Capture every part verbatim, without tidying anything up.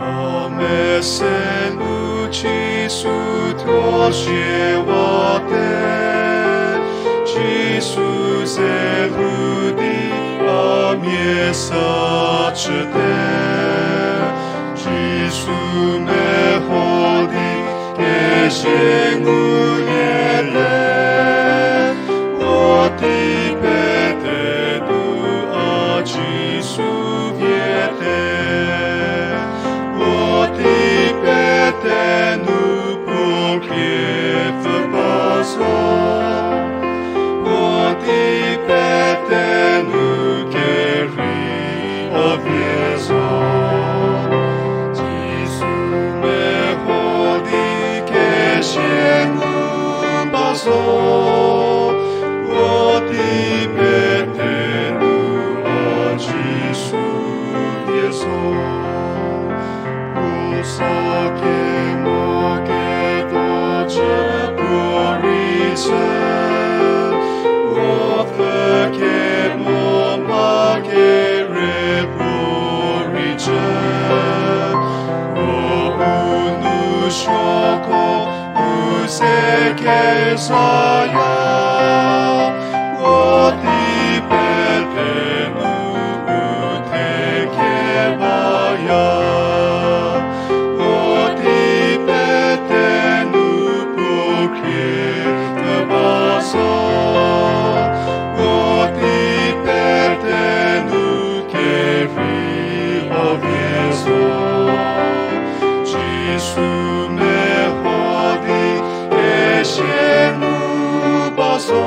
A mese nu Jisu thuo shie wate, Jisu ze lhou di a mia sa chüte, Jisu meho di kezhie nguliete, puotei pete nu a Jisu viete, puotei pete nu puo khriepfü ba zo, puotei pete nu kerhei a vie zo. Jisu meho di kezhie ngu ba zo, puotei pete nu a Jisu vie zo. Puo sa kemo kedo chü puo rei chü, puo pfü kemo mha kere puo rei chü, puo u nu suoko u ze kezaya, puotei pete nu u the kebaya, puotei pete nu puo khriepfü ba zo, puotei pete nu kerhei a vie zo. Jisu meho di kezhie ngu ba zo,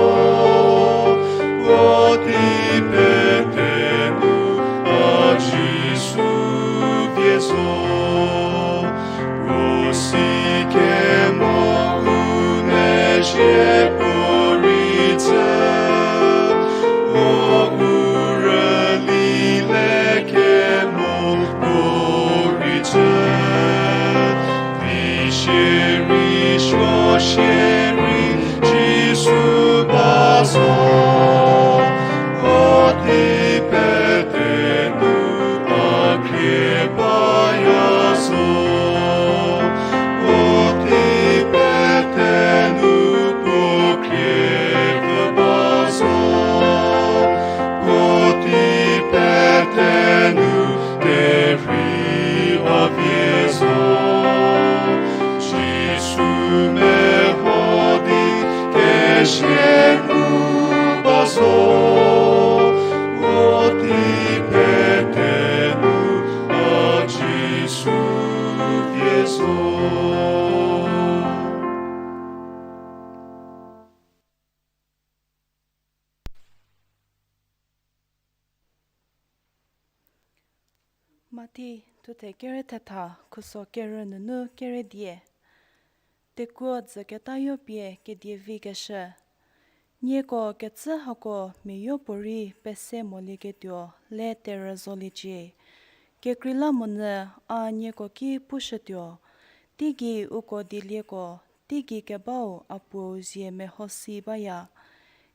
puotei pete nu a Jisu vie zo. Puo si kemo u mezhie puo rei tsü, puo u rüli le kemo puo rei tsü, vi shierei suo shierei Jisu ba zo, puotei pete nu a khrie baya zo, puotei pete nu puo khriepfü ba zo, puotei pete nu kerhei a vie zo. Jisu meho di kezhie ngu ba zo, puotei pete nu a Jisu vie zo. Mathi thuthe kere thetha, khuso kerü nunu kere die. Tekuo dzüketayo pie kedievi keshü. Nieko kecü hako miayopuorei pese molieketuo le terü zoliecie. Kekreilamonyü a nieko ki pushütuo, teigei uko dielieko, teigei kebau a Puou zie mehosi baya.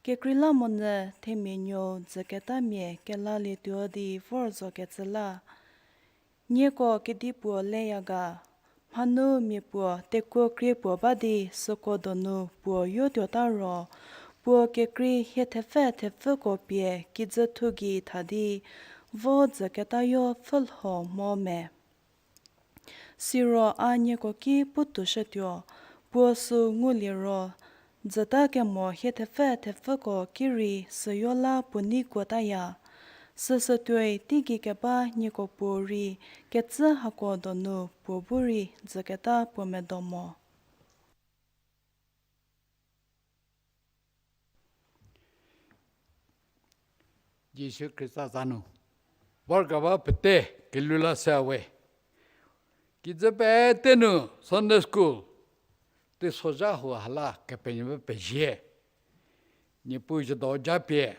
Kekreilamonyü themia nuou dzüketamia kelalietuo di vor zokecü la. Nieko kedipuo leya ga, mhanu mia puo tekuo krie puo ba di süko donu puo yotuota ro, puo kekrei hie thepfü thepfüko pie kijüthu gei tha di vo dzüketayo pfhülho mo me. Siro a nieko ki putuoshütuo, puo sü ngulie ro, dzüta kemo hie thepfü thepfüko ki rei süyo la puo nei kuotaya. Süsütuoi teigei keba nieko Puo rei kecü hako donu puo bu rei dzüketa puo medo mo. Jisu Khrista za nu vorkeba pete kelhou la se we. Kijü pete nu Sunday school teisozha hau ha la Kepenuopfü pezie. Niepuu zhüdo japie,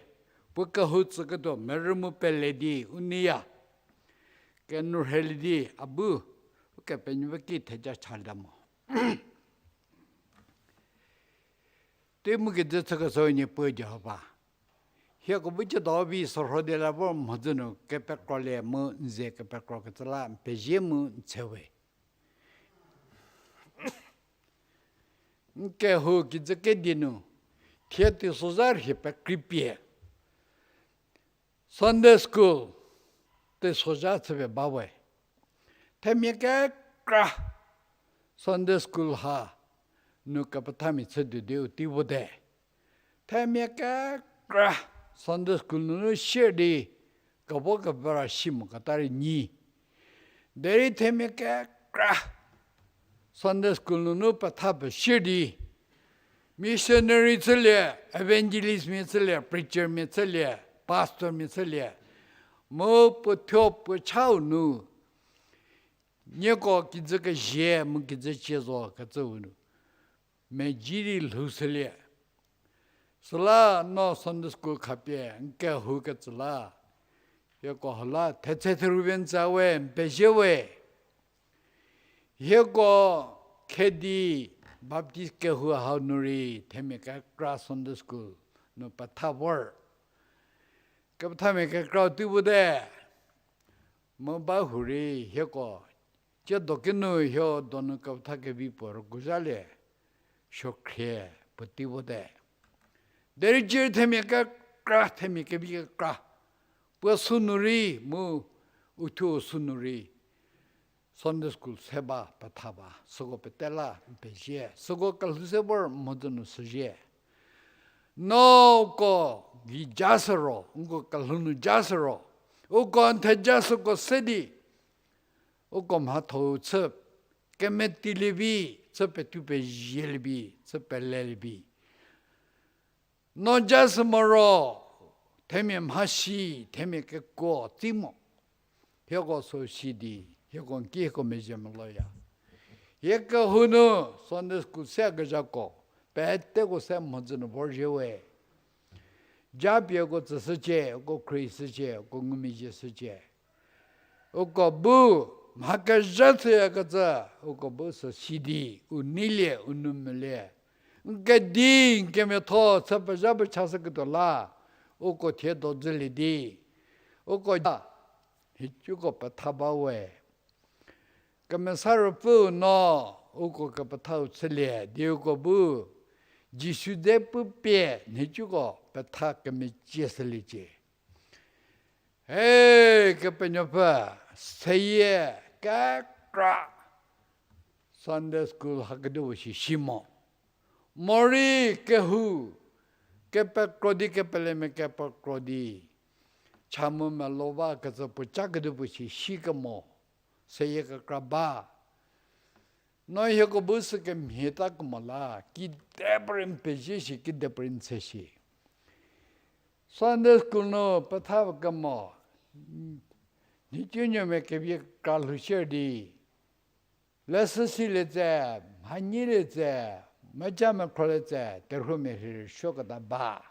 puo kehou tsüketuo merü mu pele di u neiya. Kenou rhelie di a bu Ukepenuopfü ki theja chalie mo. Tei mu kijü chükeshü Niepuu Jihova, Hieko bu ciedo vi sorho di la vor mhodzü nu kepekrolie mu n ze kepekrokecü la n pezie mu n tse we. N kehou kijü kedi nu, thie teisozha rhie pekreipie Sunday school teisozha chüpie ba we. Themia kekra Sunday school ha nu kepethamia chü tuo di u tei vote. Themia kekra Sunday school nunu sier di kevo kevora si moketa rei nyi. Derei themia kekra Sunday school nunu petha pesier di missionary chülie, evangelistmia chülie, preachermia chülie, pastormia chülie, mu puo thuo puo chau nu nieko kijü kezie mu kijü cie zo kecüu nu meji di lhoushülie. Süla no Sunday school khapie n kehoukecü la hieko hau la thetse therupie n tsü we, n pezie we. Hieko Khedi Baptist kehou hau nu rei themia kekra Sunday school nu petha vor. Kepethamia kekra tei vote. Mu ba hurei hieko ciedo kinu hie donu kepetha kevi puo rüguzhalie, suokhrie puo tei vote. Derei cie themia kekra, themia kevi kekra puo sünu rei mu uthuo sünu rei Sunday school se ba petha ba, süko pete la n pezie, süko kelhou se vor mhodzü nu shüzie. No uko gei ja shü ro, uko kelhou nu ja shü ro, uko n theja süko se di uko mhatho-u chü kemetilie vi, chü petu pezielie vi, chü pelelie vi. No ja shü mo ro, themia mhasi, themia kekuo tei mo. Hieko sü si di hieko n ki hieko mezhie meloya. Hie kehou nu Sunday school se kezhako peteko se mhodzü nu vorzhie we. Japieko tsüshücie, uko khrieshücie, uko ngumezhie shücie. Uko bu mha kezha chüyakecü, uko bu sü si di u neilie, u nou melie. N kedi n kemiatho chü pezha pechashüketuo la uko thie dodzülie di uko ja nhicuko petha ba we. Kemesa Ruopfüu no uko kepethau chülie di uko bu Jisu dze pupie nhicuko petha kemecie shüliecie. He, Kepenuopfü, seyie kekra Sunday school hakedipuo shi si mo. Morei kehou kepekro di kepelemia kepekro di cha mu melo bakecü puo ca kedipuo shi si kemo, seyie kekra ba. No hieko bu sü kemhieta kemo la kidepuorei n pezie shi, kidepuorei n tse shi. Sunday school nu petha kemo nhicunuomia kevi kekra lhou sier di leshü silie tse, mhanyilie tse, meca mekhrolie tse, terhuomia rhei rüsuoketa ba.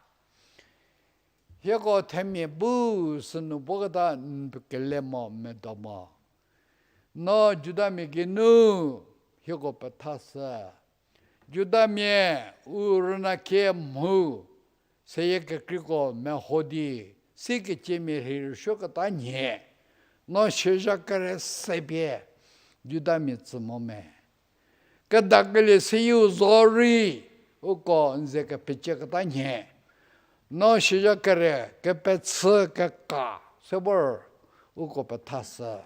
Hieko themia bu sünu voketa n kele mo, medo mo. No Judamia geinu hieko pethashü. Judamia u rüna kie mhu seyie kekreiko meho di sikeciemia rhei rüsuoketa nhie. No siezha kere se pie Judamia tsü mo me. Kedakelie seyieu zo rei uko n ze kepecieketa nhie. No siezha kere kepechü keka se vor uko pethashü.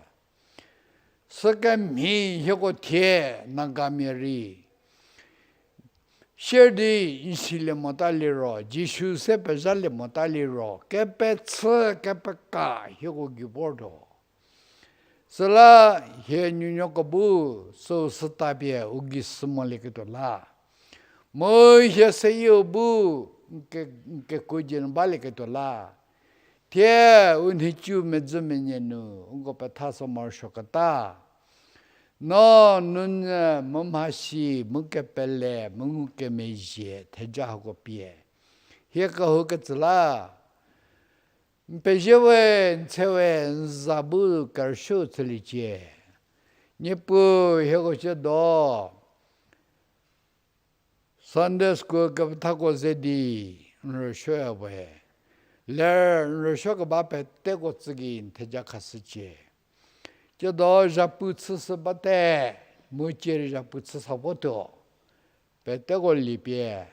Sükemhie hieko thie Nagamia rei sier di n silie mota liro, Jisu se pezhalie mota liro, kepechü kepeka hieko gei vortuo. Süla hie nuonuoko bu süu süta pie u gei sü molieketuo la, mu hie seyieu bu n ke, n kekuo dzie nu balieketuo la, thie u nhicu medzü menei nu uko pethashü morosuoketa. No nunyü mu mhasi mu kepele mu ngukemezhie theja hako pie hie kehoukecü la n pezie we, n tse we, n za bu kerüshüu chüliecie. Niepuu hieko ciedo Sunday school kepethako ze di n rüsuoya we. Ler n rüsuo keba peteko tsü gei n theja khashücie. Tsiedo zhapu chüshü bate, mu cie rei zhapu chü sa votuo. Peteko liepie,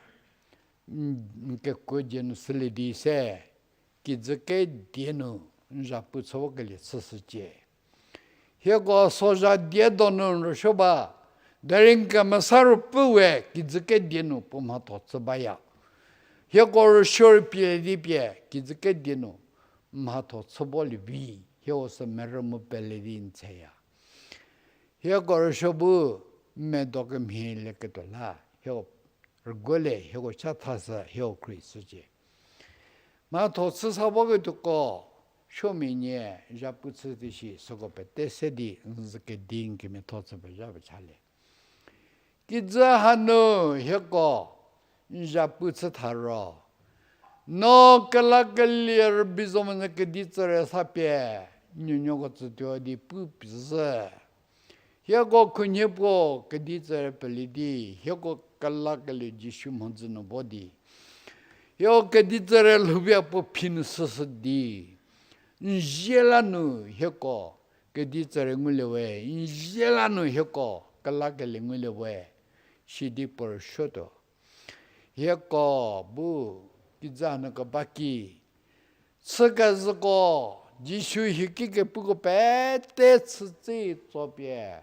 n, n kekuo dzie nu shülie di se, kijü kedie nu n zhapu chü vokelie chüshücie. Hieko sozha die donu n rüsuo ba, derei n kemesa ruopfü we kijü kedie nu puo mhatho chü baya. Hieko rüsuo rei pie di pie kijü kedie nu mhatho chü volie vi, hieko sü merü mu pele di n theya. Hieko rüsuo bu medo kemhie lieketuo la, hieko rüguolie, hieko chathashü, hieko khrie shücie. Mhatho chü sa voketuoko, suomia nie zhapu chü di shi süko pete se di n zhü kedi n kemiatho chü pezha pechalie. Kijü hanu hieko n zhapu chü tha ro, no kelakelie rübei zo monyü kedi tsüre sa pie, nuonuoko tsütuo di pu pie zhü. Hieko khunhie puo kedi tsüre peli di, hieko kelakelie Jisu mhodzü nu vo di, hieko kedi tsüre lhoupie puo phi nu shüshü di, n zie la nu hieko kedi tsüre ngulie we, n zie la nu hieko kelakelie ngulie we, sidi puo rüsuotuo. Hieko bu kijü hanu keba ki chükezhüko, Jisu hie ki kepuko pete chütsi tso pie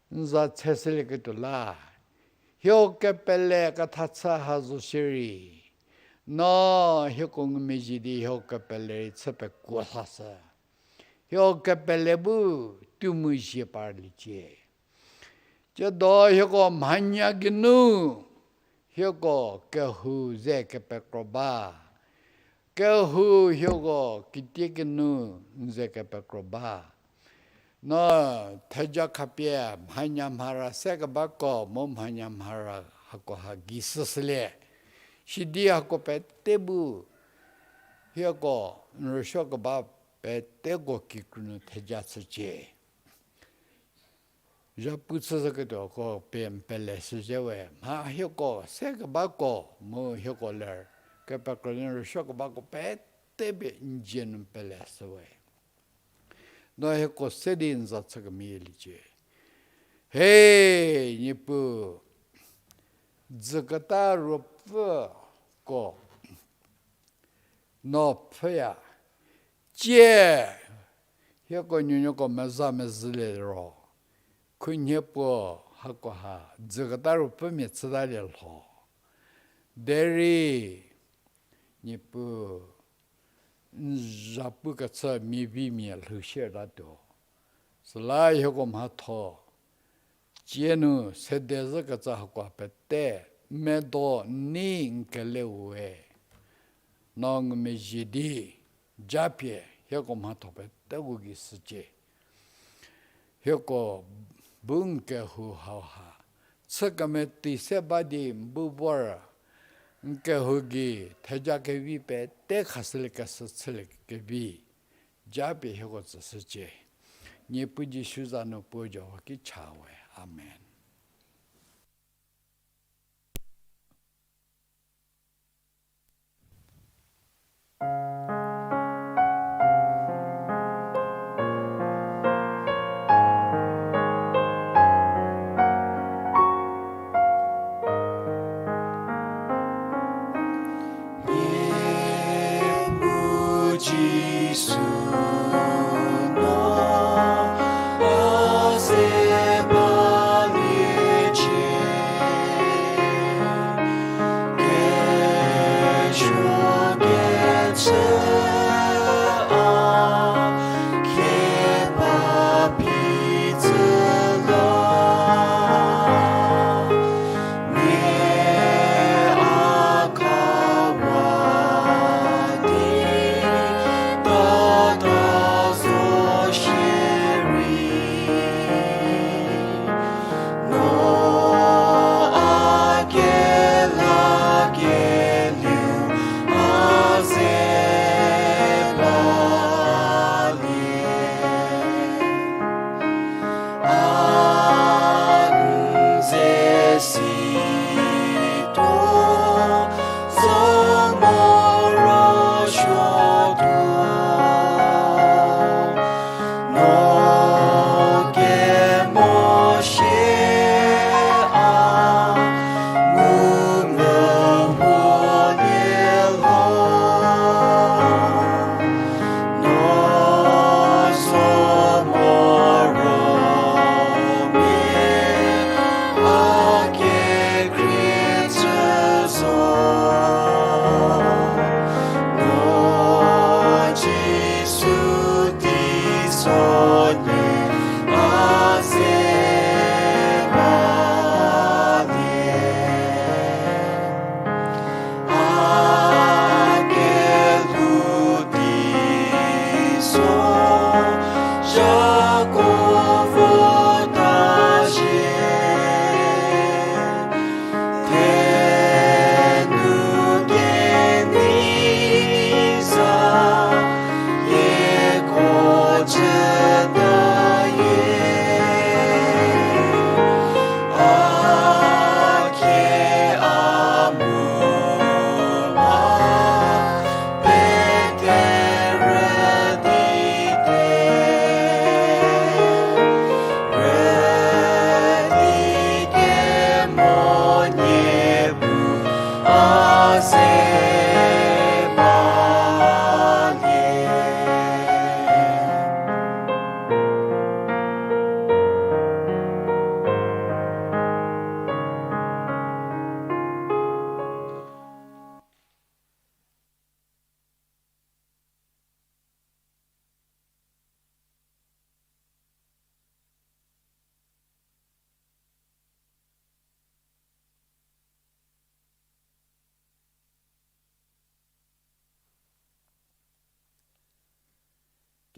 n za cheshülieketuo la, hieko kepele ketha chü ha zo shierei, no hieko ngumezhie di hieko kepele rei chü pekuo lhashü. Hieko kepele bu tuo mu zhie parliecie. Tsiedo hieko mhanya geinu, hieko kehou ze kepekro ba. Kehou hieko kitiekinu n ze kepekro ba. No theja khapie mhanya mhara se kebako mu mhanya mhara hako ha gei shüshülie. Sidi hako pete bu hieko n rüsuo keba peteko kikru nu theja chücie. Zhapu chüshüketuoko pie n pele shüzhie we, mha hieko se kebako mu hieko ler kepekro nu rüsuo kebako pete pie n dzie nu pele shü we. No hieko se di n za chü kemeyie liecie. He, Niepuu, dzüketa ruopfüko no pfhüya. Tsie hieko nuonuoko meza mezhülie ro, khunhie puo hako ha dzüketa ruopfümia chütalie lho. Derei Niepuu, n zhapu kechü mia vi mia lhou shiertatuo. Süla hieko mhatho cie nu sede zhükecü hako pete medo nei n keleu we, no ngumezhie di japie hieko mhatho peteko gei shücie. Hieko bu n kehou hauha chü kemetei se ba di n bu vor, n kehou gei theja kevi pete khashülie keshü chülie kevi japie hieko tsüshücie. Niepuu Jisu za nu puo Jihova ki cha we. Amen. Jisu no a se ba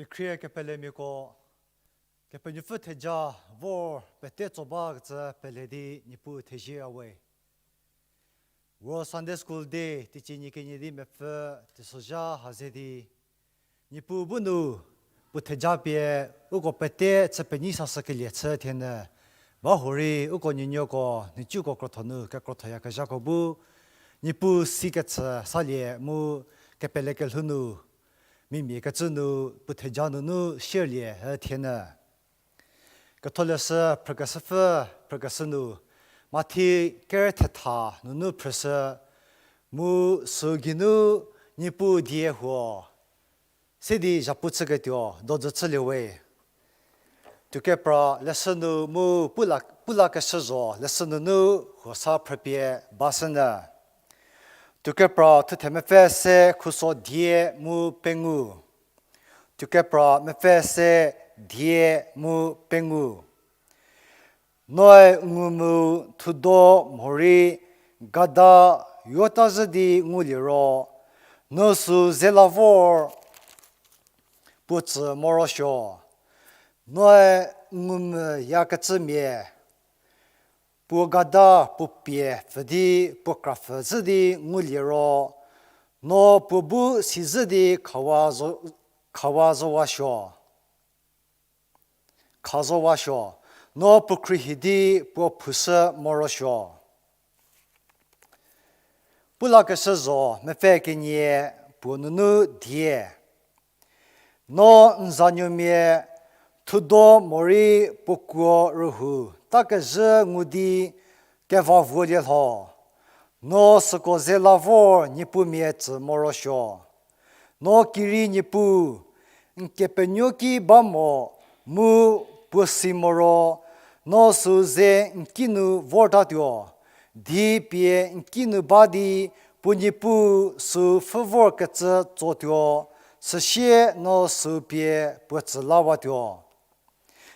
Kekhrie kepelemiako, Kepenuopfü theja vor pete tso bakecü pele di Niepuu thezie yawe. World Sunday School Day teicie nyie kenie di mepfü teisozha ha ze di, Niepuu bu nu puo theja pie uko pete chü penyi sashükelie chü thienyü, ba hurei uko nuonuoko, nhicuko krotho nu kekrothoyakezhako bu, Niepuu sikecü salie mu kepele kelhou nu, mimia kecü nu puo theja nunu sierlie thienyü. Ketholeshü phrükeshüpfü, phrükeshü nu, Mathi ker thetha nunu phrüshü, mu süu geinu Niepuu die huo se di zhapu chüketuo dojü chüliewe. Tuokepra leshü nu mu pula, pulakeshü zo leshü nunu huo sa phrüpie bashünyü. Tuokepra thuthe mepfü se khuso die mu pengou. Tuokepra mepfü se die mu pengou. Noe ngumvü thudo morei gada yota zhü di nguliero, no süu ze la vor puo tsü morosuo. Noe ngumvü yakecümia puo gada puo pie pfü di puo krapfü zhü di nguliero, no puo bu si zhü di khawa zo, khawa zowasuo. Kha zowasuo, no puo khruohi di puo phushü morosuo. Pulakeshü zo mepfü kenie puo nunu die. No n zanuomia thudo morei puo kuo rühu takezhü ngu di keva vuolie lho. No süko ze la vor niepumia tsü morosuo. No kirei Niepuu, n kepenuo ki ba mo mu puo si moro, no süu ze n kinu vortatuo, di pie n kinu ba di puo Niepuu süu pfhü vorkecü tsotuo, süsie no süu pie puo tsü lawatuo.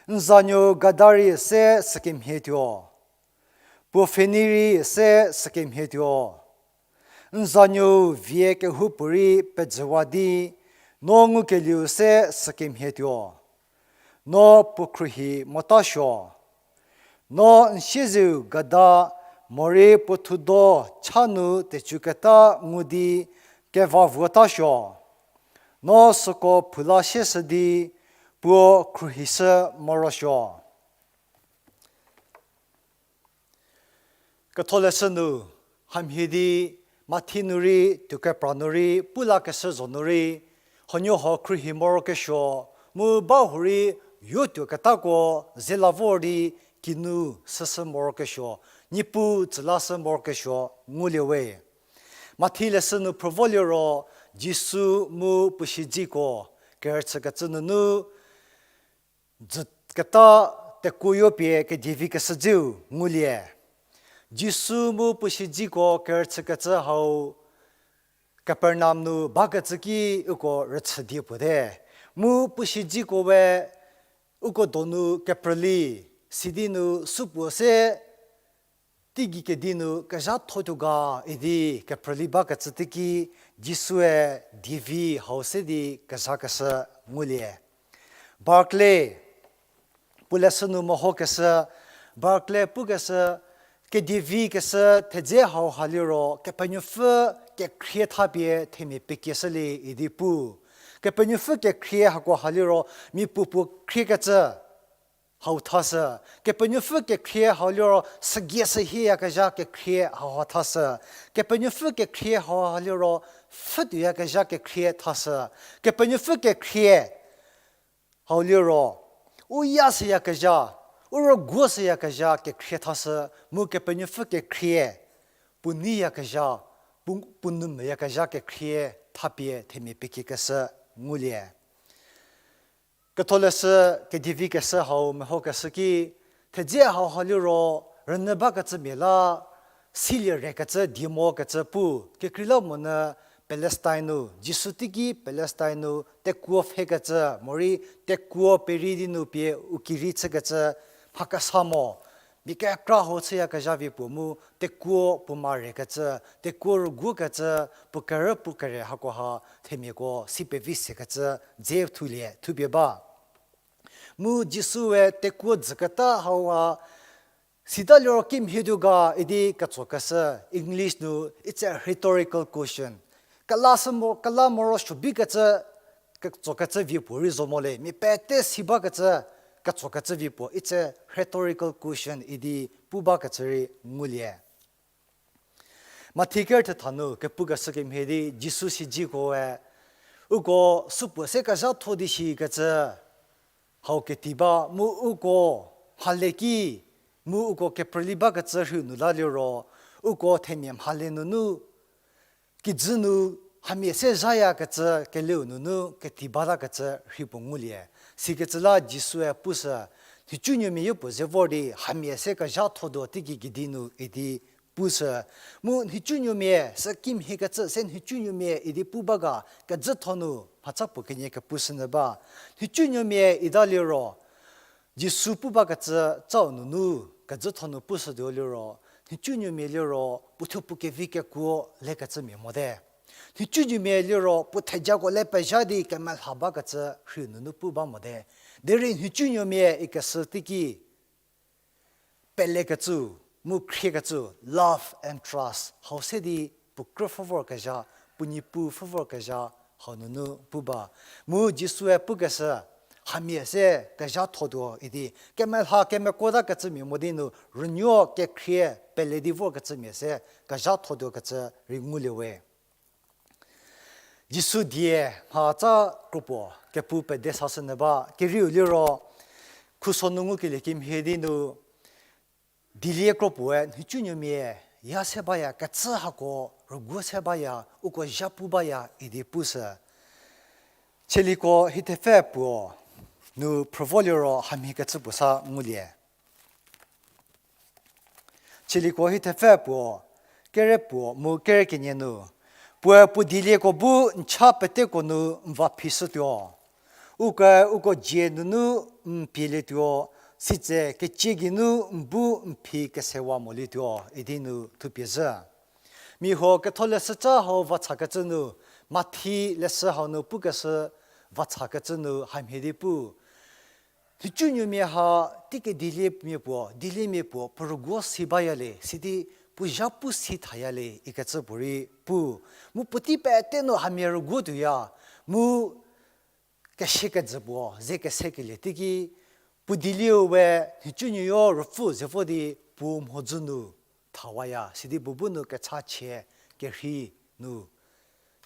N zanuo gada rei se sükemhietuo. Puo pfhenei rei se sükemhietuo. N zanuo vie kehoupuorei pejüwa di, no ngukelieu se sükemhietuo. No puo khruohi motasuo. No n siezeu gada morei puo thudo cha nu tecüketa ngu di keva vuotasuo. No süko phou la sieshü di puo khruohishü morosuo. Ketholeshü nu, hamhie di, Mathi nu rei, Tuokepra nu rei, Pulakeshü zo nu rei, huonuo huo khruohi morokesuo, mu ba hurei yotuoketako ze la vor di kinu süshü morokesuo, Niepuu tsü lashü morokesuo ngulie we. Mathi leshü nu phrü voliro, Jisu mu puo siedziko, kerüchükecü nunu, dzüketa tekuoyo pie kedievi keshüdziu ngulie. Jisu mu puo siedziko kerüchükecü hau Kapernaum nu bakecü ki uko rüchü die puo te. Mu puo siedziko we uko donu kephrüli, sidi nu supuo se teigei kedi nu kezhathotuo ga idi kephrüli bakecü teiki Jisue dievi hau se di kezhakeshü ngulie. Barclay, puo leshü nu mehokeshü, Barclay pukeshü, kedievi keshü thedze hau ha liro, Kepenuopfü kekhrie thapie themia pekieshülie idi pu. Kepenuopfü kekhrie hako ha liro, mia puopuo khriekecü hau thashü. Kepenuopfü kekhrie hau liro, sügie sühieyakezha kekhrie hau ha thashü. Kepenuopfü kekhrie hau ha liro, pfhütuoyakezha kekhrie thashü. Kepenuopfü kekhrie hau liro, u ya shüyakezha, u rüguo shüyakezha kekhrie thashü, mu Kepenuopfü kekhrie, puo neiyakezha, puo, puo nou meyakezha kekhrie thapie themia pekiekeshü ngulie. Ketholeshü kedievi keshü hau mehokeshü ki, thedze hau ha liro, rünyü bakecümia la, silie rekecü die mokecü pu, kekreilamonyü Palestine nu, Jisu teiki Palestine nu tekuo phekecü, morei tekuo peri di nu pie u kirei chükecü, mha kesa mo, mia kekra hau chüyakezha vi puo mu tekuo puo marekecü, tekuo rüguokecü, puo kerü puo kere hakoha themiako si pevi sekecü dze thulie thupie ba. Mu Jisue tekuo dzüketa hauha, sita liro kimhie tuo ga idi ketsokeshü, English nu, it's a rhetorical question. Kela sü mo, kela morosuo bikecü, ketsokecü vie puo rei zo mo le, mia pete si bakecü, ketsokecü vie puo, it's a rhetorical question idi pu bakecü rei ngulie. Mathi ker thetha nu kepukeshü kemhie di Jisu siedzeko we, uko supuo se kezhatho di shikecü, hau keti ba mu uko mhale ki, mu uko keprüli bakecü rhei nu la liro, uko themia mhale nunu, kijü nu hamia se zhayakecü keleu nunu keti batakecü rhei puo ngulie. Sikecü la Jisue pushü, nhicunuomia yopuo ze vor di hamia se kezhatho tuo teiki kedi nu idi pushü. Mu nhicunuomia sü kimhiekecü se nhicunuomia idi pu ba ga kejütho nu mhatsa puo kenie kepushünyü ba. Nhicunuomia ita liro, Jisu pu bakecü cau nunu kejütho nu pushütuo liro, nhicunuomia liro puothuo puo kevi kekuo lekecümia mote. Nhicunuomia liro puo thejako le pezha di kemelha bakecü rhei nunu pu ba mote. Derei nhicunuomia ikeshü teiki pelekecü, mu khriekecü, love and trust, hau se di puo krü pfhü vorkezha, puo niepu pfhü vorkezha, hau nunu pu ba. Mu Jisue pukeshü, hamia se kezhatho tuo idi, kemelha kemekuotakecümia mo di nu, rünuo kekhrie pele di vorkecümia se kezhatho tuokecü rei ngulie we. Jisu die mhatsa kropuo kepu pede sashünyü ba, kerieu liro, khuso nu ngukelie kemhie di nu, dielie kropuoe nhicunuomia ya se baya, kecü hako rüguo se baya, uko zhapu baya idi pushü. Tsaliko hiethepfü puo nu phrü vo liro hamhiekecü puo sa ngulie. Tsaliko hiethepfü puo, kere puo mu kere kenie nu, puoe puo dielieko bu n cha peteko nu n va phishütuo. Ukoe uko dzie nunu n pielietuo, sitse kecie geinu n bu n phi kesewa molietuo idi nu thupie zhü. Mia huo Ketholeshüca hau vachakecü nu, Mathi leshü hau nu pukeshü vachakecü nu hamhie di pu, nhicunuomia ha teikediliemia puo, dieliemia puo puo rüguo si baya le, sidi puo zhapu si thaya le ikecü puorei pu. Mu puotei pete nu hamia rüguo tuoya, mu kesiekejü puo ze kesekelie teiki, puo dielieu we nhicunuoyo ruopfü ze vo di puo mhodzü nu thawaya, sidi puo bu nu kechachie kerhei nu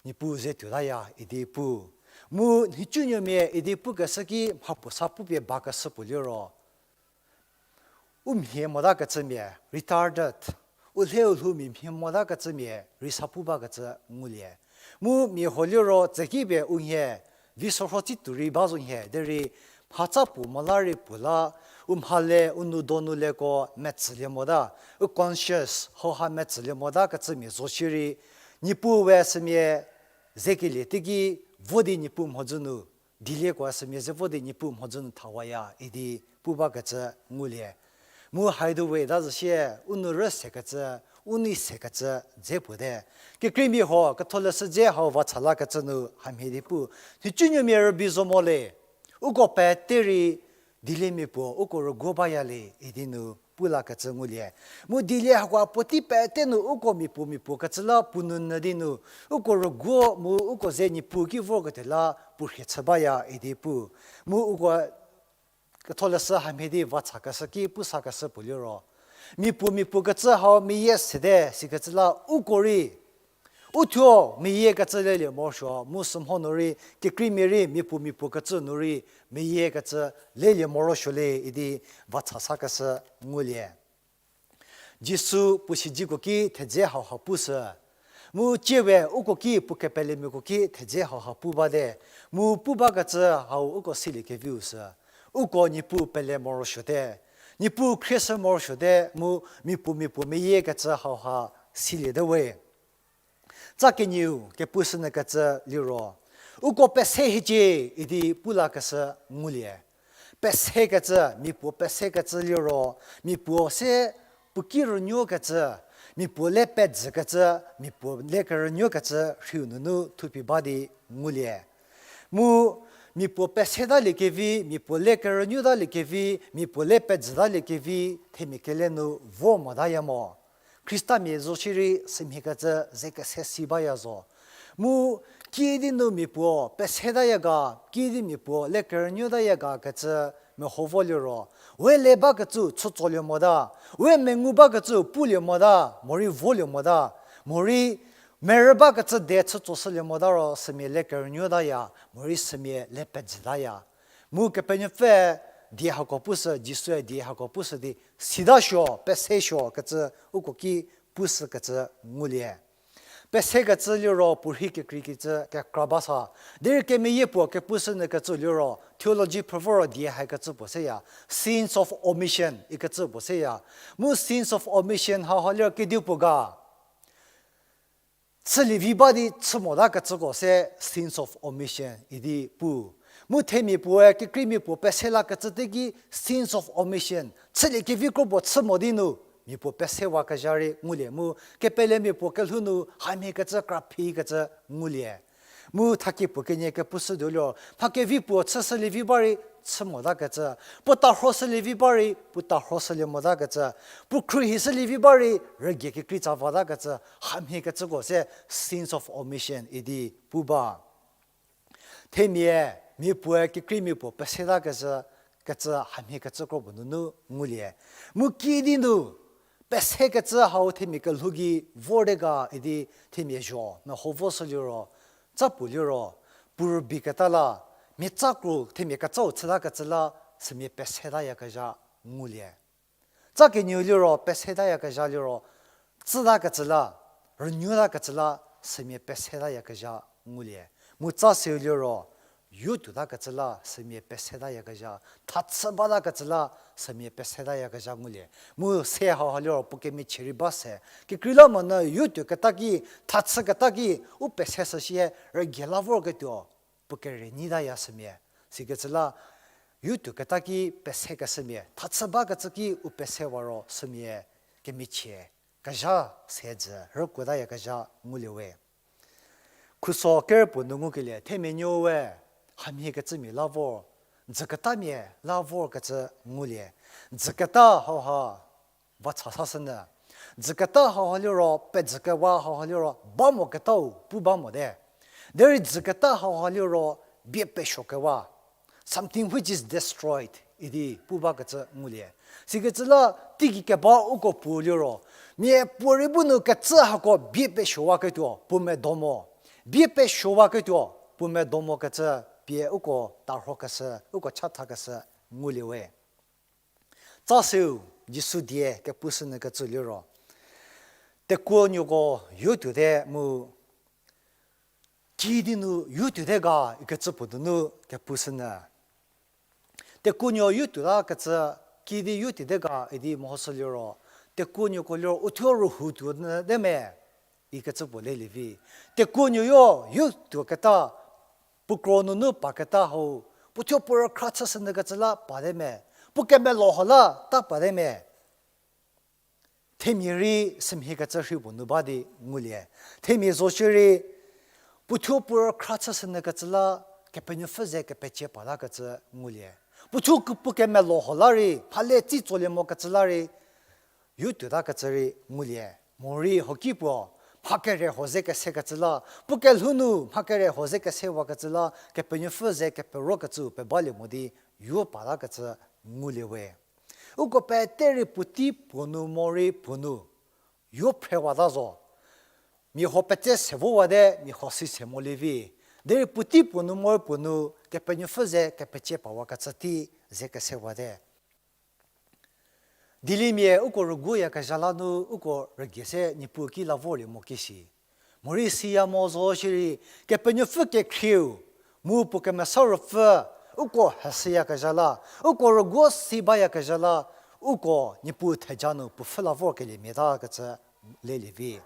Niepuu ze tuotaya idi pu. Mu nhicunuomia idi pukeshü ki mhapuo sa pupie bakeshü puo liro, u mhie motakecümia, retarded, u lhou lhoumia mhie motakecümia rei sa pu bakecü ngulie. Mu mia huo liro tsükipie u nhie, vi sorho tsi tuo rei ba zo nhie, derei mhatsa puo mo la rei puo la, u mhale, u nou donu leko metsülie mota, u conscience hauha metsülie motakecümia zo shierei, Niepuu we sümia zekelie teiki vo di Niepuu mhodzü nu, dielieko sümia ze vo di Niepuu mhodzü nu thawaya idi pu bakecü ngulie. Mu haidu we ta zhü sie, u nou rü sekecü, u nei sekecü dze puo te. Kekreimia huo Ketholeshü dze hau vacha lakecü nu hamhie di pu, nhicunuomia rübei zo mo le, uko pete rei dieliemia puo uko rüguo baya le idi nu pu lakecü ngulie. Mu dielie hakoa puotei pete nu uko miapuo miapuo kecü la puo nounyü di nu, uko rüguo mu uko ze Niepuu ki vorketuo la puo rhie chü baya idi pu. Mu uko Ketholeshü hamhie di vachakeshü ki pusakeshü puo liro, miapuo miapuo kecü hau meyie sete sikecü la uko rei u thuo meyie kecü lelie morosuo, mu sümho nu rei, kekreimia rei, miapuo miapuo kecü nu rei, meyie kecü lelie morosuo le idi vacha sakeshü ngulie. Jisu puo siedzeko ki thedze hauha pushü. Mu tsiewe uko ki puo kepelemiako ki thedze hauha pu bate. Mu pu bakecü hau uko siliekeviu sü, uko Niepuu pele morosuote, Niepuu khrieshü morosuote, mu miapuo miapuo meyie kecü hauha siliete we. Tsa kenieu kepushünyü kecü liro, uko pese hiecie idi pu lakeshü ngulie. pesekecü, mia puo pesekecü liro, mia puo se puo ki rünuokecü, mia puo le pejükecü, mia puo le kerünuokecü rhiu nunu thupie ba di ngulie. Mu mia puo pesetalie kevi, mia puo le kerünuotalie kevi, mia puo le pejütalie kevi, themia kele nu vor motaya mo. Khristamia zo shierei sümhiekecü ze kese si baya zo. Mu kiüdi nu mia puo pesetaya ga, kiüdi mia puo le kerünuotaya ga kecü meho vo liro, we le bakecü chütsolie mota, we mengu bakecü pulie mota, morei volie mota, morei merü bakecü de chütsoshülie mota ro sümia le kerünuotaya, morei sümia le pejütaya. Mu Kepenuopfü die hako pushü, Jisue die hako pushü di, sita suo, pese suo kecü uko ki pushükecü ngulie. Pesekecü liro puorhi kekreikecü kekra ba sa. Derei kemeyie puo kepushü nyü kecü liro, theology phrü voro die haikecü puo seya, sins of omission ikecü puo seya. Mu sins of omission hauha liro kedipuo ga, chülievi ba di chü motakecüko se sins of omission idi pu. Mu themia puoe kekreimia puo pese lakecü teki sins of omission, chülie kevi kro puo chü mo di nu mia puo pesewakezha rei ngulie mu, kepelemia puo kelhou nu hamhiekecü kraphikecü ngulie. Mu thakie puo kenie kepushütuo liro, mha kevi puo chüshülievi ba rei chü motakecü, puo tarhoshülievi ba rei puo tarhoshülie motakecü, puo khruohishülievi ba rei rügie kekrei tsa vatakecü, hamhiekecüko se sins of omission idi pu ba. Themia, mia puoe kekreimia puo pesetakecü, kecü hamhiekecü kro puo nunu ngulie. Mu kiüdi nu pesekecü hau themia kelhou gei vorte ga idi themia zho meho voshü liro, tsa puo liro, puo rübei keta la, mia tsa kro themia ketsau chütakecü la, sümia pesetayakezha ngulie. Tsa kenieu liro, pesetayakezha liro, tsütakecü la, rünuotakecü la, sümia pesetayakezha ngulie. Mu tsa seu liro, yotuotakecü la, sümia pesetayakezha, thachü batakecü la, sümia pesetayakezha ngulie. Mu se hauha liro, puo kemichie rei ba se, kekreilamonyü yotuoketa ki, thachüketa ki, u peseshü shie, rügie la vorketuo, puo kere nyitaya sümia. Sikecü la, yotuoketa ki pesekeshümia, thachü bakecü ki u pesewa ro sümia, kemichie kezha se dzü rükuotayakezha ngulie we. Khuso ker puo nu ngukelie, themia nuowe, hamhiekecümia la vor, dzüketamia la vorkecü ngulie. Dzüketa hauha, va cha sashünyü. Dzüketa hauha liro, pedzükewa hauha liro, ba moketau pu ba mote. Derei dzüketa hauha liro, bie pesuokewa. Something which is destroyed idi pu bakecü ngulie. Sikecü la teigei keba uko puo liro, mia puorei bu nu kecü hako bie pesuowaketuo puo medo mo. Bie pesuowaketuo puo medo mokecü pie uko tarhokeshü, uko chathakeshü ngulie we. Tsa seu, Jisu die kepushünyü kecü liro, tekuonuoko yotuote mu, kiüdi nu yotuote ga ikecü puo nunu kepushünyü. Tekuonuo yotuotakecü, kiüdi yotuote ga idi mehoshü liro, tekuonuoko liro uthuo rühou tuonyü te me ikecü puo lelie vi. Tekuonuo yo yotuoketa, puo kro nunu paketa hau, puothuo puo rükhra chüshünyü kecü la pate me, puo kemelo ho la ta pate me. Themia rei sümhiekecü rhei puo nu ba di ngulie. Themia zo shierei, puothuo puo rükhra chüshünyü kecü la, Kepenuopfü ze kepecie patakecü ngulie. Puothuo puo kemelo ho la rei, mhale tsi tsolie mokecü la rei, yotuotakecü rei ngulie. Morei hoki puo, mha kere ho ze kesekecü la, puo kelhou nu mha kere ho ze kesewakecü la, Kepenuopfü ze keperokecü pebalie mo di, yo patakecü ngulie we. Uko pete rei puotei puo nu morei puo nu, yo phrewata zo. Mia huo petse se vowate, mia huo si se molie vi. Derei puotei puo nu morei puo nu, Kepenuopfü ze kepecie pawakecü tei ze kesewate. Dieliemia uko rüguoyakezha la nu uko rügie se Niepuu ki la vorlie mo ki shi. Morei siya mo zo shierei, Kepenuopfü kekhrieu, mu puo kemesa ruopfü, uko hesüyakezha la, uko rüguo si bayakezha la, uko Niepuu theja nu puo pfhü la vorkeliemiatakecü lelie vi.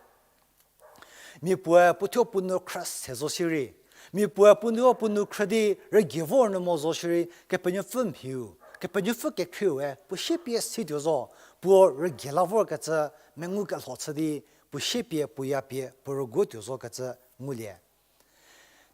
Mia puoe puothuo puo nu khrü se zo shierei, mia puoe puothuo puo nu khrü di rügie vor nu mo zo shierei, Kepenuopfü mhiu, Kepenuopfü kekhrieu-e puo siepie situo zo, puo rügie la vorkecü mengu kelho chü di, puo siepie, puo yapie, puo rüguotuo zokecü ngulie.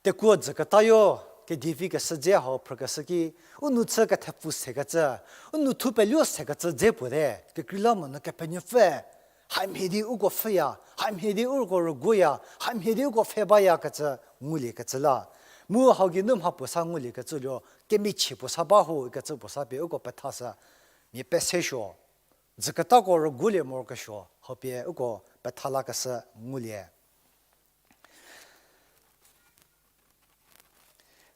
Tekuo dzüketayo, kedievi keshü dze hau phrükeshü ki, u nou chü kethepfu sekecü, u nou thu peluo sekecü dze puo te, kekreilamonyü Kepenuopfüe, hamhie di uko pfhüya, hamhie di uko rüguoya, hamhie di uko pfhe bayakecü nguliekecü la. Mu hau geinu mha puo sa nguliekecü liro, kemichie puo sa ba ho ikecü puo sa pie uko pethashü, mia pese suo, dzüketako rüguolie morokesuo, hau pie uko petha lakeshü ngulie.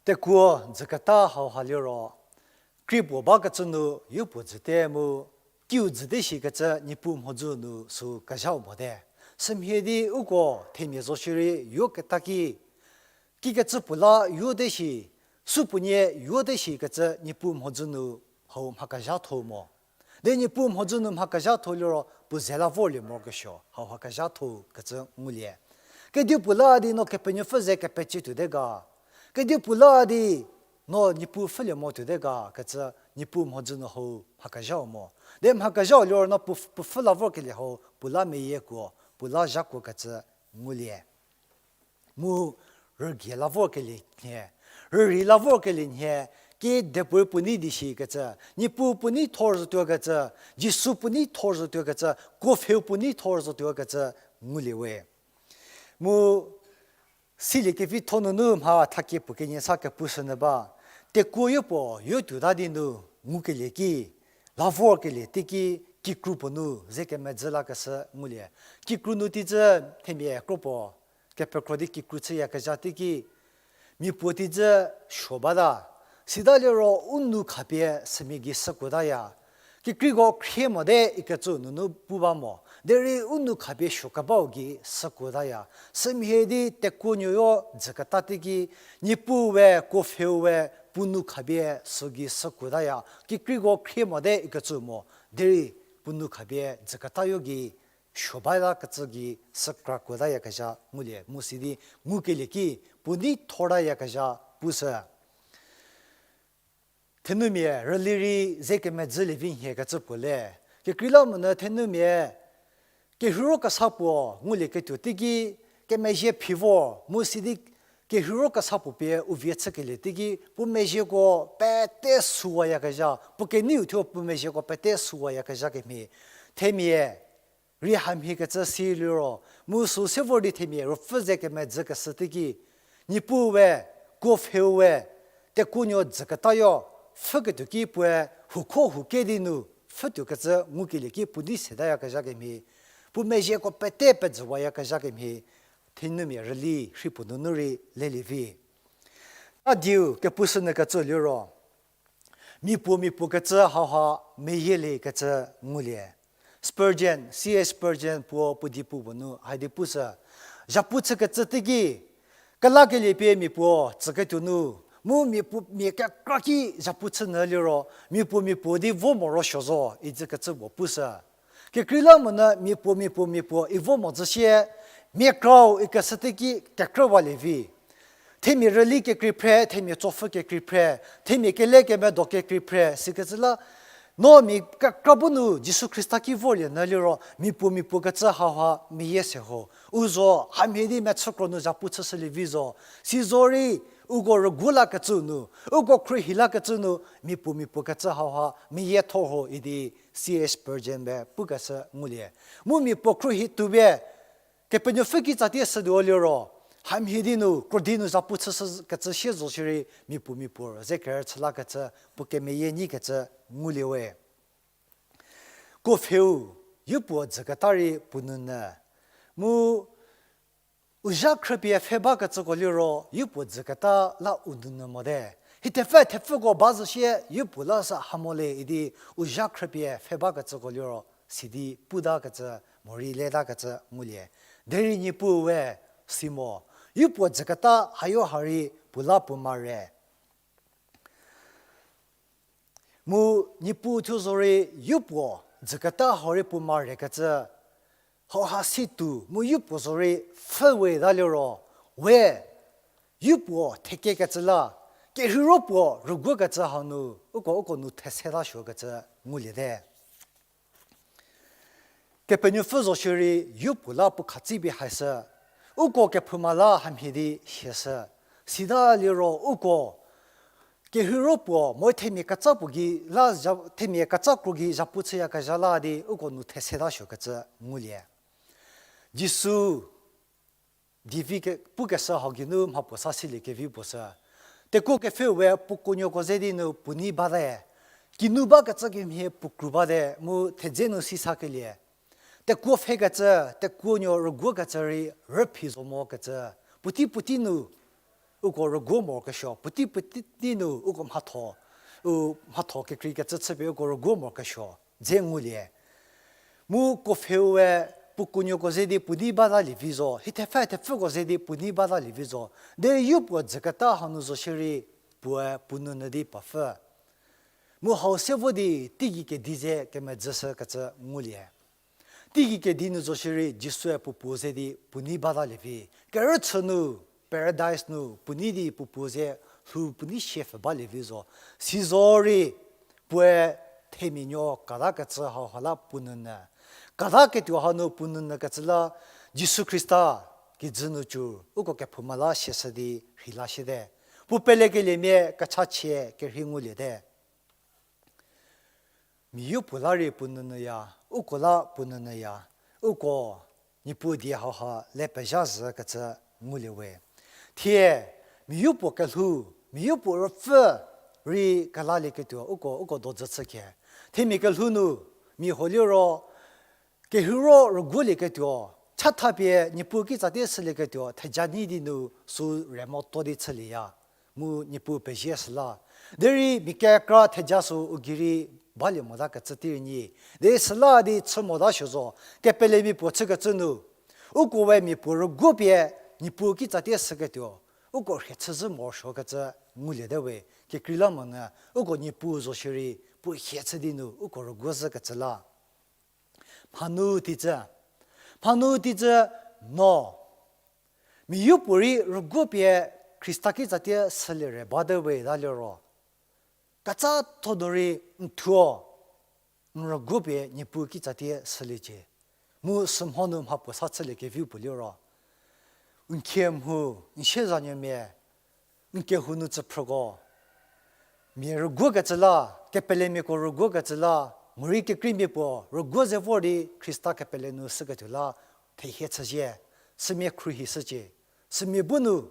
Tekuo dzüketa hauha liro, krie puo bakecü nu yopuo dzüte mu, kiu dzüte shikecü Niepuu mhodzü nu sü kezhau mote. Sümhie di uko themia zo shierei yoketa ki, kikecü puo la yote shi, supuonie yote shikecü Niepuu mhodzü nu hau mha kezhatho mo. Di Niepuu mhodzü nu mha kezhatho liro puo ze la vorlie morokesuo, hauha kezhathokecü ngulie. Kedipuo la di no Kepenuopfü ze kepecie tuote ga, kedipuo la di no Niepuu pfhülie mo tuote ga kecü Niepuu mhodzü nu hau mha kezhau mo. Di mha kezhau liro no puo, puo pfhü la vorkelie hau puo la meyiekuo, puo la zhakuokecü ngulie. Mu rügie la vorkelie nhie, rürei la vorkelie nhie, kidepuorei puo nei di shikecü, Niepuu puo nei thor zotuokecü, Jisu puo nei thor zotuokecü, kuopfheu puo nei thor zotuokecü ngulie we. Mu silie kevitho nunu mha thakie puo kenie sa kepushünyü ba, tekuo yopuo yotuota di nu ngukelie ki, la vorkelie teiki kikru puo nu ze kemedzü lakeshü ngulie. Kikru nu teicü themia kro puo kepekro di kikru chüyakezha teiki, mia puo teicü suo bata, sita liro u nou khapie sümia gei sükuotaya. Kekreiko khrie mote ikecü nunu pu ba mo, derei u nou khapie suo kebau gei sükuotaya. Sümhie di tekuonuoyo dzüketa teiki, Niepuu we, kuopfheu we, puo nou khapie sü gei sükuotaya. Kekreiko khrie mote ikecü mo, derei puo nou khapie dzüketayo gei suo balakecü gei sükrakuotayakezha ngulie, mu sidi ngukelie ki puo nei thortayakezha pushü. Thenumia rüli rei ze kemedzülie vi nhiekecü puo le. Kekreilamonyü thenumia kerheiro kesa puo ngulieketuo teiki kemezhie phi vor, mu sidi kerheiro kesa puo pie u vie chükelie teiki puo mezhieko pete süwayakezha, puo keneiu thuo puo mezhieko pete süwayakezha kemhie. Themia rei hamhiekecü si liro, mu sü se vor di themia ruopfü ze kemedzükeshü teiki, Niepuu we, kuopfheu we, tekuonuo dzüketayo, pfhüketuo ki puoe huko huke di nu pfhütuokecü ngukelie ki puo nei setayakezha kemhie, puo mezhieko pete pejüwayakezha kemhie, thenumia rüli rhei puo nunu rei lelie vi. A dieu kepushünyükecü liro, mia puo mia puo kecü hauha meyieliekecü ngulie. Spurgeon, C H Spurgeon puo puo di pu puo nu haidi pushü, zhapu chükecü teiki, kelakelie pie mia puo tsüketuo nu, mu mia puo mia kekra ki zhapu chünyü liro, mia puo mia puo di vo morosuo zo, icükecü puo pushü. Kekreilamonyü mia puo mia puo mia puo i vo mozü sie, mia krau ikeshü teiki kekrüwalie vi. Themia rüli kekrei phre, themia tsopfü kekrei phre, themia kele kemedo kekrei phre, sikecü la, no mia kekra bu nu Jisu Khrista ki vorlie nyü liro, mia puo mia puo kecü hauha meyie se ho. U zo, hamhie di mechükro nu zhapu chüshülie vi zo. Si zorei, uko rügu lakecü nu, uko khruohi lakecü nu, mia puo mia puo kecü hauha meyie tho ho idi C H Spurgeon be pukeshü ngulie. Mu mia puo khruohi tuo pie, Kepenuopfü kitsatie shütuo liro, hamhie di nu, krodi nu zhapu chüshükecü sie zo shierei, mia puo mia puo ze kerüchü lakecü, puo kemeyie nyikecü ngulie we. Kuopfheu, yopuo dzüketa rei puo nounyü. Mu u zha khrüpie pfhe bakecüko liro, yopuo dzüketa la u nounyü mote. Hie thepfü thepfüko ba zo sie, yopuo la sa ha mo le idi, u zha khrüpie pfhe bakecüko liro, sidi putakecü, morei letakecü ngulie. Derei Niepuu we si mo, yopuo dzüketa hayo ha rei puo la puo mare. Mu Niepuu thuo zorei yopuo dzüketa hau rei puo marekecü, hauha si tuo mu yopuo zorei pfhü weta liro, we, yopuo thekekecü la, Kerheiro puo rüguokecü hanu, uko, uko nu these ta suokecü nguliete. Kepenuopfü zo shierei, yopuo la puo khatsi pie haishü, uko kephouma la hamhie di siashü. Sita liro uko, kerheiro puo, mo themia keca puo gei la, themia keca kro gei zhapu chüyakezha la di, uko nu these ta suokecü ngulie. Jisu, divi ke, pukeshü hau geinu mha puo sa silie kevi puo sü. Tekuo kepfheu we puo kuonuoko ze di nu puo nei bate. Kinu bakecü kemhie puo kru bate mu thedze nu si sakelie. Tekuo pfhekecü, tekuonuo rüguokecü rei rüphi zo mokecü. Puotei puotei nu uko rüguo morokesuo, puotei puotei nu uko mhatho, u mhatho kekreikecü chüpie uko rüguo morokesuo dze ngulie. Mu kuopfheu we puo kuonuoko ze di puo nei batalie vi zo, hie thepfü thepfüko ze di puo nei batalie vi zo. Derei yopuo dzüketa hanu zo shierei puoe puo nounyü di pafü. Mu hau se vo di teigei kedi ze kemedzüshükecü ngulie. Teigei kedi nu zo shierei Jisue puo puo ze di puo nei batalie vi. Kerüchü nu, paradise nu puo nei di puo puo ze lhou puo nei sie pfhü balie vi zo. Sizorei puoe themianuo katakecü hauha la puo nounyü. Kataketuo hanu puo nounyükecü la Jisu Khrista kijü nu cü, uko kephouma la siashü di rheila shüte. Puo pelekeliemia kechachie kerhei nguliete. Mia yopuo la rei puo nounyüya, uko la puo nounyüya, uko Niepuu die hauha le pezha zhükecü ngulie we. Thie, mia yopuo kelhou, mia yopuo rüpfü rei kelalieketuo, uko, uko dojü chükhie. Themia kelhou nu, mia huo liro, kerheiro rüguolieketuo, chathapie Niepuu kitsatie shülieketuo, theja nyi di nu sü re motuo di chülieya. Mu Niepuu pezie süla. Derei mia kekra theja sü u gei rei balie motakecü tei rei nyi. Derei süla di chü mota suo zo, kepelemia puo chükecü nu. Uko we mia puo rüguo pie Niepuu kitsatie shüketuo. Uko rhie chüzhü morosuokecü nguliete we, kekreilamonyü, uko Niepuu zo shierei, puo hie chü di nu, uko rüguo zhükecü la. Mhanu teicü. Mhanu teicü no. Mia yopuorei rüguo pie Khrista kitsatie shülie re bate we ta liro. Kecatho nu rei n thuo, n rüguo pie Niepuu kitsatie shüliecie. Mu sümho nu mha puo sa chülie keviu puo liro. N khie mhu, n siezanuomia, n kehou nu tsüphrüko. Mia rüguokecü la, kepelemiako rüguokecü la, morei kekreimia puo rüguo ze vor di Khrista kepele nu shüketuo la, thehie chüzie, sümia khruohi shücie, sümia bu nu,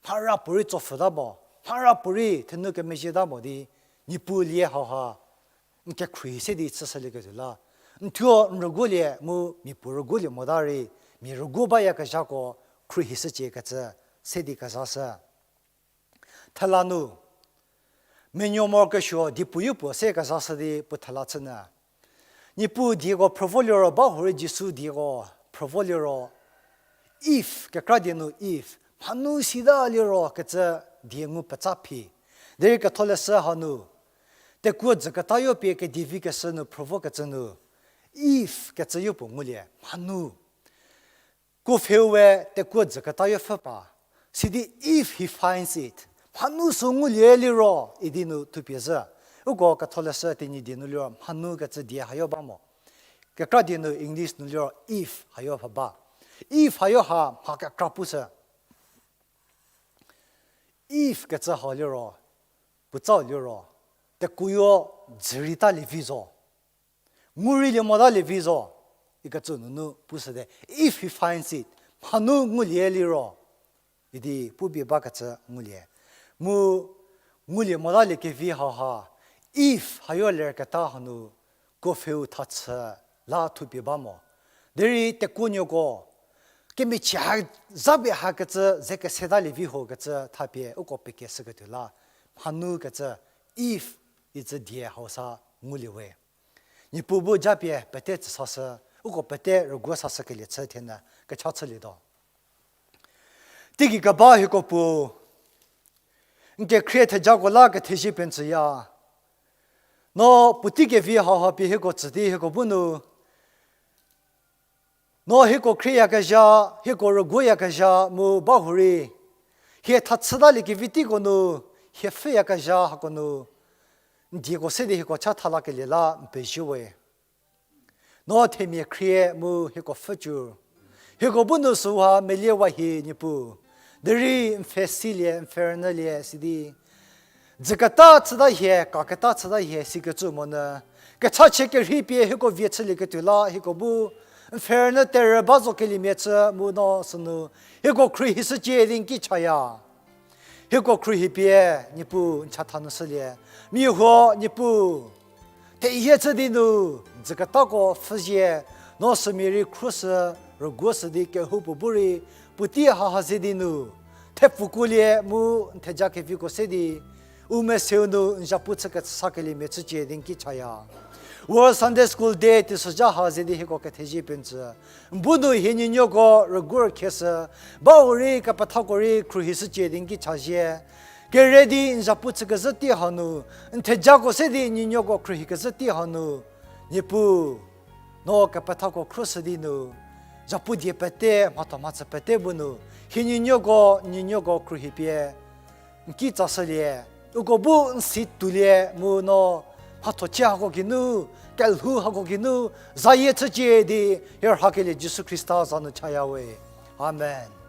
mhara puorei tsopfhüta mo, mhara puorei thenu kemezhieta mo di, Niepuu lie hauha, n kekhruohi se di chüshülieketuo la. N thuo n rüguolie mu mia puo rüguolie mota rei, mia rüguo bayakezhako khruohi shüciekecü se di kezashü. Thela nu, menuo morokesuo diepuo yopuo se kezashü di puo thela chünyü. Niepuu dieko phrüvo liro, bahurei Jisu dieko phrüvo liro, Eve, kekra die nu Eve, mhanu sita liro kecü die ngu petsa phi. Derei Ketholeshü hanu, tekuo dzüketayo pie kedivi keshü nu phrüvokecü nu, Eve kecü yopuo ngulie, mhanu. Kuopfheu we tekuo dzüketayo pfhü pa. Sidi if he finds it, mhanu sü ngulie liro idi nu thupie zhü. Uko Ketholeshü Tenyidie nu liro mhanu kecü die hayo ba mo. Kekra die nu English nu liro if hayo pha ba. If hayo ha mha kekra pushü. If kecü hau liro, puotsau liro, tekuoyo dzürei talie vi zo. Ngurei lie mota lie vi zo, ikecü nunu pushüte. If he finds it, mhanu ngulie liro, idi pupie bakecü ngulie. Mu ngulie mota lie kevi hau ha, if hayo lerketa hanu, kuopfheu thachü la thupie ba mo. Derei tekuonuoko, kemichie ha zapie hakecü ze keseta lie vi ho kecü thapie uko pekeshüketuo la, mhanu kecü, if, icü die hau sa ngulie we. Niepuu bu japie pete tsüsashü, uko pete rüguo sashükelie chü thie nyü kecha chülietuo. Teigei keba hieko Puo, n kekhrie thejako la kethezie pie n tsüya. No puotei kevi hau ha pie hieko tsü di hieko bu nu, no hieko khrieyakezha, hieko rüguoyakezha mu bahurei, hie tha chütaliekevi teiko nu, hie pfhüyakezha hako nu, n dieko se di hieko cha thalakelie la n pezie we. No themia khrie mu hieko pfhücü, hieko bu nu süha meliewa hie Niepuu, derei n pfhe silie, n pfhe rünyülie sidi, dzüketa chüta hie, kaketa chüta hie sikecü monyü, kechachie kerhei pie hieko vie chülieketuo la hieko bu n pfhe rünyü terü ba zo keliemia chü mu no sünu hieko khruohishücie di n ki chaya. Hieko khruohi pie Niepuu n chatha nyü shülie. Mia huo Niepuu, thehie chü di nu, dzüketako pfhüzie, no sümia rei khruoshü, rüguoshü di kehoupuo bu rei, puotei haha ze di nu, thepfukolie mu n theja keviko se di, u meseu nu n zhapu chü kesakeliemia chücie di n ki chaya. World Sunday School Day teisozha ha ze di hieko kethezie pie n tsü. N bu nu hie nuonuoko rüguo rükhieshü, bau rei kepethako rei khruohishücie di n ki chazie. Kere di n zhapu chükezhü tei hanu, n thejako se di nuonuoko khruohikezhü tei hanu, Niepuu, no kepethako khruoshü di nu, zhapu die pete, mhatho mhachü pete bu nu, hie nuonuoko, nuonuoko khruohi pie n ki tsashülie, uko bu n si tuolie mu no mhathochie hako geinu, kelhou hako geinu, zayie chücie di hie rhakelie Jisu Khrista za nu chaya we. Amen.